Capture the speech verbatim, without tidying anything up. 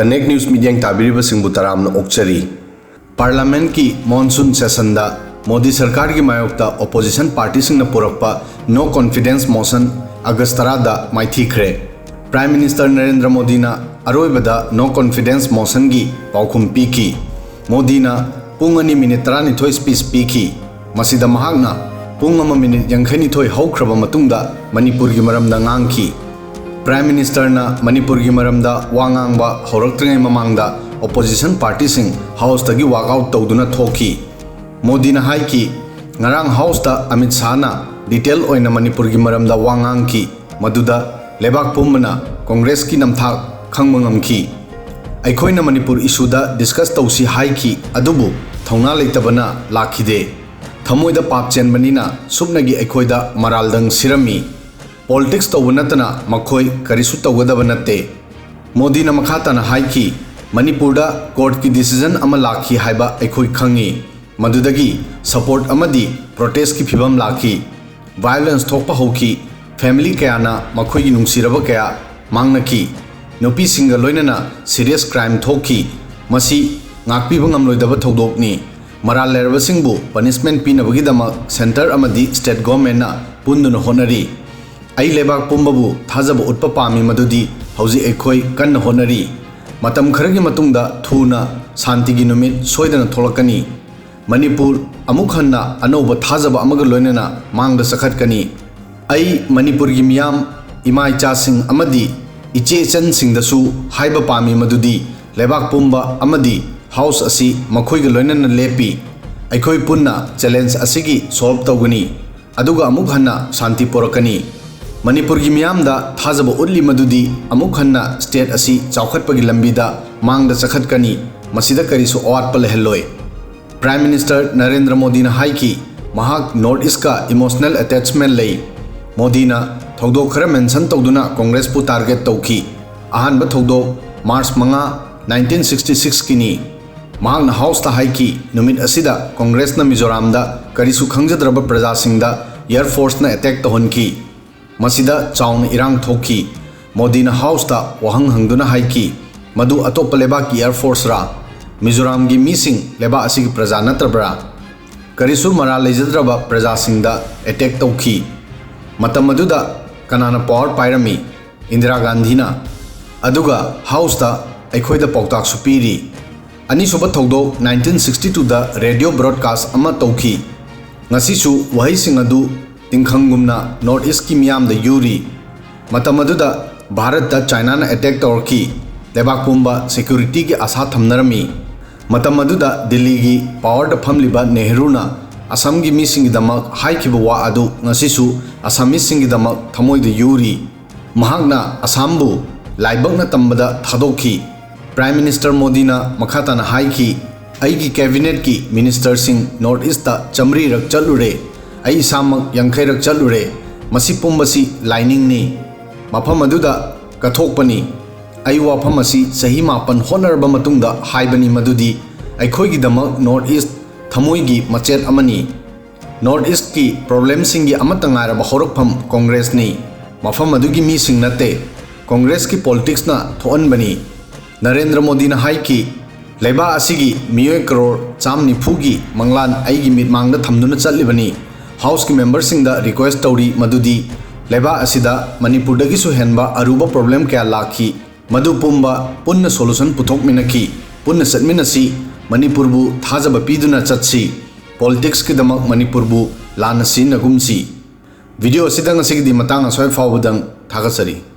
Connect News ꯃꯤꯠꯌꯦꯡ ꯇꯥꯕꯤꯔꯤꯕꯁꯤꯡꯕꯨ ꯇꯔꯥꯝꯅ ꯑꯣꯛꯆꯔꯤ꯫ ꯄꯥꯔꯂꯥꯃꯦꯟꯠꯀꯤ ꯃꯣꯟꯁꯨꯟ ꯁꯦꯁꯟꯗ ꯃꯣꯗꯤ ꯁꯔꯀꯥꯔꯒꯤ ꯃꯥꯌꯣꯛꯇ ꯑꯣꯄꯣꯖꯤꯁꯟ ꯄꯥꯔꯇꯤꯁꯤꯡꯅ ꯄꯨꯔꯛꯄ ꯅꯣ ꯀꯣꯟꯐꯤꯗꯦꯟꯁ ꯃꯣꯁꯟ ꯑꯥꯒꯁ ꯇꯔꯥꯗ ꯃꯥꯏꯊꯤꯈ꯭ꯔꯦ꯫ ꯄ꯭ꯔꯥꯏꯝ ꯃꯤꯅꯤꯁꯇꯔ ꯅꯔꯦꯟꯗ꯭ꯔ ꯃꯣꯗꯤꯅ ꯑꯔꯣꯏꯕꯗ ꯅꯣ ꯀꯣꯟꯐꯤꯗꯦꯟꯁ ꯃꯣꯁꯟꯒꯤ ꯄꯥꯎꯈꯨꯝ ꯄꯤꯈꯤ꯫ ꯃꯣꯗꯤꯅ ꯄꯨꯡ ꯑꯅꯤ ꯃꯤꯅꯤꯠ ꯇꯔꯥꯅꯤꯊꯣꯏ ꯁ꯭ꯄꯤꯆ ꯄꯤꯈꯤ꯫ ꯃꯁꯤꯗ ꯃꯍꯥꯛꯅ ꯄꯨꯡ ꯑꯃ ꯃꯤꯅꯤꯠ ꯌꯥꯡꯈꯩꯅꯤꯊꯣꯏ ꯍꯧꯈ꯭ꯔꯕ ꯃꯇꯨꯡꯗ ꯃꯅꯤꯄꯨꯔꯒꯤ ꯃꯔꯝꯗ ꯉꯥꯡꯈꯤ꯫ ꯄ꯭ꯔꯥꯏꯝ ꯃꯤꯅꯤꯁꯇꯔꯅ ꯃꯅꯤꯄꯨꯔꯒꯤ ꯃꯔꯝꯗ ꯋꯥ ꯉꯥꯡꯕ ꯍꯧꯔꯛꯇ꯭ꯔꯤꯉꯩ ꯃꯃꯥꯡꯗ ꯑꯣꯄꯣꯖꯤꯁꯟ ꯄꯥꯔꯇꯤꯁꯤꯡ ꯍꯥꯎꯁꯇꯒꯤ ꯋꯥꯛ ꯑꯥꯎꯠ ꯇꯧꯗꯨꯅ ꯊꯣꯛꯈꯤ꯫ ꯃꯣꯗꯤꯅ ꯍꯥꯏꯈꯤ, "ꯉꯔꯥꯡ ꯍꯥꯎꯁꯇ ꯑꯃꯤꯠ ꯁꯥꯍꯅ ꯗꯤꯇꯦꯜ ꯑꯣꯏꯅ ꯃꯅꯤꯄꯨꯔꯒꯤ ꯃꯔꯝꯗ ꯋꯥ ꯉꯥꯡꯈꯤ, ꯃꯗꯨꯗ ꯂꯩꯕꯥꯛ ꯄꯨꯝꯕꯅ ꯀꯣꯡꯒ꯭ꯔꯦꯁꯀꯤ ꯅꯝꯊꯥꯛ ꯈꯪꯕ ꯉꯝꯈꯤ꯫ ꯑꯩꯈꯣꯏꯅ ꯃꯅꯤꯄꯨꯔ ꯏꯁꯨꯗ ꯗꯤꯁꯀꯁ ꯇꯧꯁꯤ ꯍꯥꯏꯈꯤ, ꯑꯗꯨꯕꯨ ꯊꯧꯅꯥ ꯂꯩꯇꯕꯅ ꯂꯥꯛꯈꯤꯗꯦ꯫ ꯊꯃꯣꯏꯗ ꯄꯥꯞ ꯆꯦꯟꯕꯅꯤꯅ ꯁꯨꯞꯅꯒꯤ ꯑꯩꯈꯣꯏꯗ ꯃꯔꯥꯜꯗꯪ ꯁꯤꯔꯝꯃꯤ꯫ ꯄꯣꯂꯤꯇꯤꯛꯁ ꯇꯧꯕ ꯅꯠꯇꯅ ꯃꯈꯣꯏ ꯀꯔꯤꯁꯨ ꯇꯧꯒꯗꯕ ꯅꯠꯇꯦ꯫" ꯃꯣꯗꯤꯅ ꯃꯈꯥ ꯇꯥꯅ ꯍꯥꯏꯈꯤ, "ꯃꯅꯤꯄꯨꯔꯗ ꯀꯣꯔꯠꯀꯤ ꯗꯤꯁꯤꯖꯟ ꯑꯃ ꯂꯥꯛꯈꯤ ꯍꯥꯏꯕ ꯑꯩꯈꯣꯏ ꯈꯪꯉꯤ꯫ ꯃꯗꯨꯗꯒꯤ ꯁꯄꯣꯔꯠ ꯑꯃꯗꯤ ꯄ꯭ꯔꯣꯇꯦꯁꯀꯤ ꯐꯤꯚꯝ ꯂꯥꯛꯈꯤ꯫ ꯚꯥꯏꯑꯣꯂꯦꯟꯁ ꯊꯣꯛꯄ ꯍꯧꯈꯤ꯫ ꯐꯦꯃꯤꯂꯤ ꯀꯌꯥꯅ ꯃꯈꯣꯏꯒꯤ ꯅꯨꯡꯁꯤꯔꯕ ꯀꯌꯥ ꯃꯥꯡꯅꯈꯤ꯫ ꯅꯨꯄꯤꯁꯤꯡꯒ ꯂꯣꯏꯅꯅ ꯁꯤꯔꯤꯌꯁ ꯀ꯭ꯔꯥꯏꯝ ꯊꯣꯛꯈꯤ꯫ ꯃꯁꯤ ꯉꯥꯛꯄꯤꯕ ꯉꯝꯂꯣꯏꯗꯕ ꯊꯧꯗꯣꯛꯅꯤ꯫ ꯃꯔꯥꯜ ꯂꯩꯔꯕꯁꯤꯡꯕꯨ ꯄꯅꯤꯁꯃꯦꯟꯠ ꯄꯤꯅꯕꯒꯤꯗꯃꯛ ꯁꯦꯟꯇꯔ ꯑꯃꯗꯤ ꯁ꯭ꯇꯦꯠ ꯒꯣꯔꯃꯦꯟꯠꯅ ꯄꯨꯟꯗꯨꯅ ꯍꯣꯠꯅꯔꯤ꯫ ꯑꯩ ꯂꯩꯕꯥꯛ ꯄꯨꯝꯕꯕꯨ ꯊꯥꯖꯕ ꯎꯠꯄ ꯄꯥꯝꯃꯤ, ꯃꯗꯨꯗꯤ ꯍꯧꯖꯤꯛ ꯑꯩꯈꯣꯏ ꯀꯟꯅ ꯍꯣꯠꯅꯔꯤ꯫ ꯃꯇꯝ ꯈꯔꯒꯤ ꯃꯇꯨꯡꯗ ꯊꯨꯅ ꯁꯥꯟꯇꯤꯒꯤ ꯅꯨꯃꯤꯠ ꯁꯣꯏꯗꯅ ꯊꯣꯛꯂꯛꯀꯅꯤ꯫ ꯃꯅꯤꯄꯨꯔ ꯑꯃꯨꯛ ꯍꯟꯅ ꯑꯅꯧꯕ ꯊꯥꯖꯕ ꯑꯃꯒ ꯂꯣꯏꯅꯅ ꯃꯥꯡꯗ ꯆꯈꯠꯀꯅꯤ꯫ ꯑꯩ ꯃꯅꯤꯄꯨꯔꯒꯤ ꯃꯤꯌꯥꯝ, ꯏꯃꯥ ꯏꯆꯥꯁꯤꯡ ꯑꯃꯗꯤ ꯏꯆꯦ ꯏꯆꯟꯁꯤꯡꯗꯁꯨ ꯍꯥꯏꯕ ꯄꯥꯝꯃꯤ, ꯃꯗꯨꯗꯤ ꯂꯩꯕꯥꯛ ꯄꯨꯝꯕ ꯑꯃꯗꯤ ꯍꯥꯎꯁ ꯑꯁꯤ ꯃꯈꯣꯏꯒ ꯂꯣꯏꯅꯅ ꯂꯦꯞꯄꯤ꯫ ꯑꯩꯈꯣꯏ ꯄꯨꯟꯅ ꯆꯦꯂꯦꯟꯖ ꯑꯁꯤꯒꯤ ꯁꯣꯜꯚ ꯇꯧꯒꯅꯤ, ꯑꯗꯨꯒ ꯑꯃꯨꯛ ꯍꯟꯅ ꯁꯥꯟꯇꯤ ꯄꯨꯔꯛꯀꯅꯤ꯫ ꯃꯅꯤꯄꯨꯔꯒꯤ ꯃꯤꯌꯥꯝꯗ ꯊꯥꯖꯕ ꯎꯠꯂꯤ, ꯃꯗꯨꯗꯤ ꯑꯃꯨꯛ ꯍꯟꯅ ꯁ꯭ꯇꯦꯠ ꯑꯁꯤ ꯆꯥꯎꯈꯠꯄꯒꯤ ꯂꯝꯕꯤꯗ ꯃꯥꯡꯗ ꯆꯈꯠꯀꯅꯤ꯫ ꯃꯁꯤꯗ ꯀꯔꯤꯁꯨ ꯑꯋꯥꯠꯄ ꯂꯩꯍꯜꯂꯣꯏ꯫" ꯄ꯭ꯔꯥꯏꯝ ꯃꯤꯅꯤꯁꯇꯔ ꯅꯔꯦꯟꯗ꯭ꯔ ꯃꯣꯗꯤꯅ ꯍꯥꯏꯈꯤ, ꯃꯍꯥꯛ ꯅꯣꯔꯠ ꯏꯁ꯭ꯠꯀ ꯏꯃꯣꯁꯅꯦꯜ ꯑꯦꯇꯦꯆꯃꯦꯟꯠ ꯂꯩ꯫ ꯃꯣꯗꯤꯅ ꯊꯧꯗꯣꯛ ꯈꯔ ꯃꯦꯟꯁꯟ ꯇꯧꯗꯨꯅ ꯀꯣꯡꯒ꯭ꯔꯦꯁꯄꯨ ꯇꯥꯔꯒꯦꯠ ꯇꯧꯈꯤ꯫ ꯑꯍꯥꯟꯕ ꯊꯧꯗꯣꯛ ꯃꯥꯔꯆ ꯃꯉꯥ, ꯅꯥꯏꯟꯇꯤꯟ ꯁꯤꯛꯁꯇꯤ ꯁꯤꯛꯁꯀꯤꯅꯤ꯫ ꯃꯍꯥꯛꯅ ꯍꯥꯎꯁꯇ ꯍꯥꯏꯈꯤ, ꯅꯨꯃꯤꯠ ꯑꯁꯤꯗ ꯀꯣꯡꯒ꯭ꯔꯦꯁꯅ ꯃꯤꯖꯣꯔꯥꯝꯗ ꯀꯔꯤꯁꯨ ꯈꯪꯖꯗ꯭ꯔꯕ ꯄ꯭ꯔꯖꯥꯁꯤꯡꯗ ꯑꯦꯌꯔ ꯐꯣꯔꯁꯅ ꯑꯦꯇꯦꯛ ꯇꯧꯍꯟꯈꯤ꯫ ꯃꯁꯤꯗ ꯆꯥꯎꯅ ꯏꯔꯥꯡ ꯊꯣꯛꯈꯤ꯫ ꯃꯣꯗꯤꯅ ꯍꯥꯎꯁꯇ ꯋꯥꯍꯪ ꯍꯪꯗꯨꯅ ꯍꯥꯏꯈꯤ, ꯃꯗꯨ ꯑꯇꯣꯞꯄ ꯂꯩꯕꯥꯛꯀꯤ ꯑꯦꯌꯔ ꯐꯣꯔꯁꯔꯥ? ꯃꯤꯖꯣꯔꯥꯝꯒꯤ ꯃꯤꯁꯤꯡ ꯂꯩꯕꯥꯛ ꯑꯁꯤꯒꯤ ꯄ꯭ꯔꯖꯥ ꯅꯠꯇ꯭ꯔꯕ꯭ꯔꯥ? ꯀꯔꯤꯁꯨ ꯃꯔꯥꯜ ꯂꯩꯖꯗ꯭ꯔꯕ ꯄ꯭ꯔꯖꯥꯁꯤꯡꯗ ꯑꯦꯇꯦꯛ ꯇꯧꯈꯤ꯫ ꯃꯇꯝ ꯑꯗꯨꯗ ꯀꯅꯥꯅ ꯄꯥꯋꯔ ꯄꯥꯏꯔꯝꯃꯤ? ꯏꯟꯗꯤꯔꯥ ꯒꯥꯟꯙꯤꯅ꯫ ꯑꯗꯨꯒ ꯍꯥꯎꯁꯇ ꯑꯩꯈꯣꯏꯗ ꯄꯥꯎꯇꯥꯛꯁꯨ ꯄꯤꯔꯤ꯫ ꯑꯅꯤꯁꯨꯕ ꯊꯧꯗꯣꯛ ꯅꯥꯏꯟꯇꯤꯟ ꯁꯤꯛꯁꯇꯤ ꯇꯨꯗ ꯔꯦꯗꯤꯑꯣ ꯕ꯭ꯔꯣꯗꯀꯥꯁ ꯑꯃ ꯇꯧꯈꯤ꯫ ꯉꯁꯤꯁꯨ ꯋꯥꯍꯩꯁꯤꯡ ꯑꯗꯨ ꯇꯤꯡꯈꯪꯒꯨꯝꯅ ꯅꯣꯔꯠ ꯏꯁꯀꯤ ꯃꯤꯌꯥꯝꯗ ꯌꯨꯔꯤ꯫ ꯃꯇꯝ ꯑꯗꯨꯗ ꯚꯥꯔꯠꯇ ꯆꯥꯏꯅꯥꯅ ꯑꯦꯇꯦꯛ ꯇꯧꯔꯛꯈꯤ꯫ ꯂꯩꯕꯥꯛ ꯄꯨꯝꯕ ꯁꯦꯀ꯭ꯌꯨꯔꯤꯇꯤꯒꯤ ꯑꯥꯁꯥ ꯊꯝꯅꯔꯝꯃꯤ꯫ ꯃꯇꯝ ꯑꯗꯨꯗ ꯗꯤꯜꯂꯤꯒꯤ ꯄꯥꯋꯔꯗ ꯐꯝꯂꯤꯕ ꯅꯦꯍꯔꯨꯅ ꯑꯁꯥꯝꯒꯤ ꯃꯤꯁꯤꯡꯒꯤꯗꯃꯛ ꯍꯥꯏꯈꯤꯕ ꯋꯥ ꯑꯗꯨ ꯉꯁꯤꯁꯨ ꯑꯁꯥꯃꯤꯁꯁꯤꯡꯒꯤꯗꯃꯛ ꯊꯃꯣꯏꯗ ꯌꯨꯔꯤ꯫ ꯃꯍꯥꯛꯅ ꯑꯁꯥꯝꯕꯨ ꯂꯥꯏꯕꯛꯅ ꯇꯝꯕꯗ ꯊꯥꯗꯣꯛꯈꯤ꯫ ꯄ꯭ꯔꯥꯏꯝ ꯃꯤꯅꯤꯁꯇꯔ ꯃꯣꯗꯤꯅ ꯃꯈꯥ ꯇꯥꯅ ꯍꯥꯏꯈꯤ, "ꯑꯩꯒꯤ ꯀꯦꯕꯤꯅꯦꯠꯀꯤ ꯃꯤꯅꯤꯁꯇꯔꯁꯤꯡ ꯅꯣꯔꯠ ꯏꯁꯇ ꯆꯥꯃꯔꯤꯔꯛ ꯆꯠꯂꯨꯔꯦ꯫ ꯑꯩ ꯏꯁꯥꯃꯛ ꯌꯥꯡꯈꯩꯔꯛ ꯆꯠꯂꯨꯔꯦ꯫ ꯃꯁꯤ ꯄꯨꯝꯕꯁꯤ ꯂꯥꯏꯅꯤꯡꯅꯤ꯫ ꯃꯐꯝ ꯑꯗꯨꯗ ꯀꯠꯊꯣꯛꯄꯅꯤ꯫ ꯑꯩ ꯋꯥꯐꯝ ꯑꯁꯤ ꯆꯍꯤ ꯃꯥꯄꯟ ꯍꯣꯠꯅꯔꯕ ꯃꯇꯨꯡꯗ ꯍꯥꯏꯕꯅꯤ ꯃꯗꯨꯗꯤ ꯑꯩꯈꯣꯏꯒꯤꯗꯃꯛ ꯅꯣꯔꯠ ꯏꯁ ꯊꯃꯣꯏꯒꯤ ꯃꯆꯦꯠ ꯑꯃꯅꯤ꯫ ꯅꯣꯔꯠ ꯏꯁꯀꯤ ꯄ꯭ꯔꯣꯕ꯭ꯂꯦꯝꯁꯤꯡꯒꯤ ꯑꯃꯠꯇ ꯉꯥꯏꯔꯕ ꯍꯧꯔꯛꯐꯝ ꯀꯣꯡꯒ꯭ꯔꯦꯁꯅꯤ꯫ ꯃꯐꯝ ꯑꯗꯨꯒꯤ ꯃꯤꯁꯤꯡ ꯅꯠꯇꯦ꯫ ꯀꯣꯡꯒ꯭ꯔꯦꯁꯀꯤ ꯄꯣꯂꯤꯇꯤꯛꯁꯅ ꯊꯣꯛꯍꯟꯕꯅꯤ"꯫ ꯅꯔꯦꯟꯗ꯭ꯔ ꯃꯣꯗꯤꯅ ꯍꯥꯏꯈꯤ, "ꯂꯩꯕꯥꯛ ꯑꯁꯤꯒꯤ ꯃꯤꯑꯣꯏ ꯀꯔꯣꯔ ꯆꯥꯝ ꯅꯤꯐꯨꯒꯤ ꯃꯪꯂꯥꯟ ꯑꯩꯒꯤ ꯃꯤꯠꯃꯥꯡꯗ ꯊꯝꯗꯨꯅ ꯆꯠꯂꯤꯕꯅꯤ꯫ ꯍꯥꯎꯁꯀꯤ ꯃꯦꯝꯕꯔꯁꯤꯡꯗ ꯔꯤꯀ꯭ꯋꯦꯁ ꯇꯧꯔꯤ ꯃꯗꯨꯗꯤ ꯂꯩꯕꯥꯛ ꯑꯁꯤꯗ ꯃꯅꯤꯄꯨꯔꯗꯒꯤꯁꯨ ꯍꯦꯟꯕ ꯑꯔꯨꯕ ꯄ꯭ꯔꯣꯕ꯭ꯂꯦꯝ ꯀꯌꯥ ꯂꯥꯛꯈꯤ꯫ ꯃꯗꯨ ꯄꯨꯝꯕ ꯄꯨꯟꯅ ꯁꯣꯂꯨꯁꯟ ꯄꯨꯊꯣꯛꯃꯤꯟꯅꯈꯤ꯫ ꯄꯨꯟꯅ ꯆꯠꯃꯤꯟꯅꯁꯤ꯫ ꯃꯅꯤꯄꯨꯔꯕꯨ ꯊꯥꯖꯕ ꯄꯤꯗꯨꯅ ꯆꯠꯁꯤ꯫ ꯄꯣꯂꯤꯇꯤꯛꯁꯀꯤꯗꯃꯛ ꯃꯅꯤꯄꯨꯔꯕꯨ ꯂꯥꯟꯅ ꯁꯤꯖꯤꯟꯅꯒꯨꯝꯁꯤ"꯫ ꯚꯤꯗꯤꯑꯣ ꯑꯁꯤꯗ ꯉꯁꯤꯒꯤꯗꯤ ꯃꯇꯥꯡ ꯑꯁ꯭ꯋꯥꯏ ꯐꯥꯎꯕꯗꯪ꯫ ꯊꯥꯒꯠꯆꯔꯤ꯫